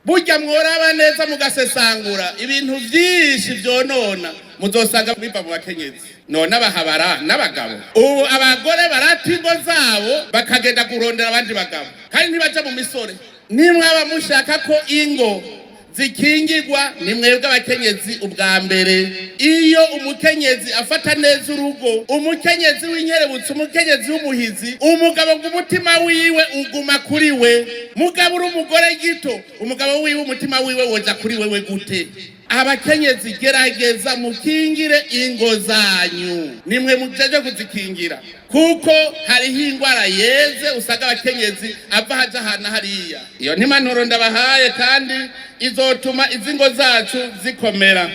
Burya mworaba neza mugasesangura ibintu vyinshi vyonona, muzosanga biva mu bakenyezi. None abahabara n'abagabo, ubu abagore barata ingo zabo bakagenda kurondera abandi bagabo, kandi ntibaja mu misore. Nimwaba mushaka ko ingo zikingirwa, ni mwebwe abakenyezi ubwa mbere. Iyo umukenyezi afata neza urugo, umukenyezi w'inkerebutsi, umukenyezi w'umuhizi, umugabo ngo umutima wiwe uguma kuri we. Mugabo uri umugore gito, umugabo wiwe umutima wiwe woja kuri wewe gute? Abakenyezi, gerageza mukingire ingo zanyu, nimwe mujeje kuzikingira, kuko hariho ingwara yeze usanga abakenyezi ava haja ahantu hariya. Iyo ntimpanuro ndabahaye, kandi izotuma izi ngo zacu zikomera.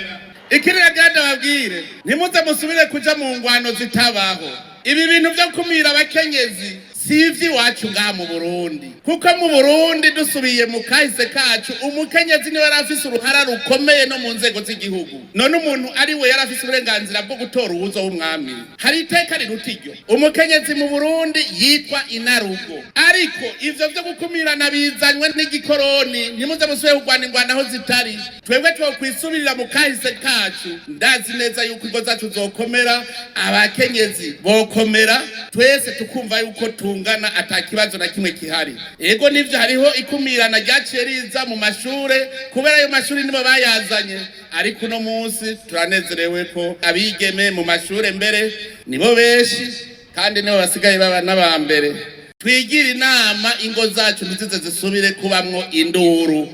Ikindi nagira ndababwire, ntimuze musubire kuja mu ngwano zitabaho. Ibi bintu vyo kumira abakenyezi si ivy'iwacu ngaha mu Burundi, kuko mu Burundi, dusubiye mu kahise kacu, umukenyezi niwe yari afise uruhara rukomeye no mu nzego z'igihugu. None umuntu ari we yari afise uburenganzira bwo gutora uwuzo w'umwami? Hari iteka riruta iryo? Umukenyezi mu Burundi yitwa inarugo. Ariko ivyo vyo gukumirana bizanywe n'igikoroni. Ntimuze musubire kurwana ingwano aho zitari. Twebwe twokwisubirira mu kahise kacu, ndazi neza yuko ingo zacu zokomera, abakenyezi bokomera, twese tukumva yuko tungana, ata kibazo na kimwe kihari. Ego nivyo, hariho ikumirana ryaciye riza mu mashure, kubera ayo mashuri nibo bayazanye. Ariko uno munsi turanezerewe ko abigeme mu mashure mbere nibo benshi, kandi nibo basigaye baba n'abambere. Twigire inama, ingo zacu ntizize zisubire kubamwo induru.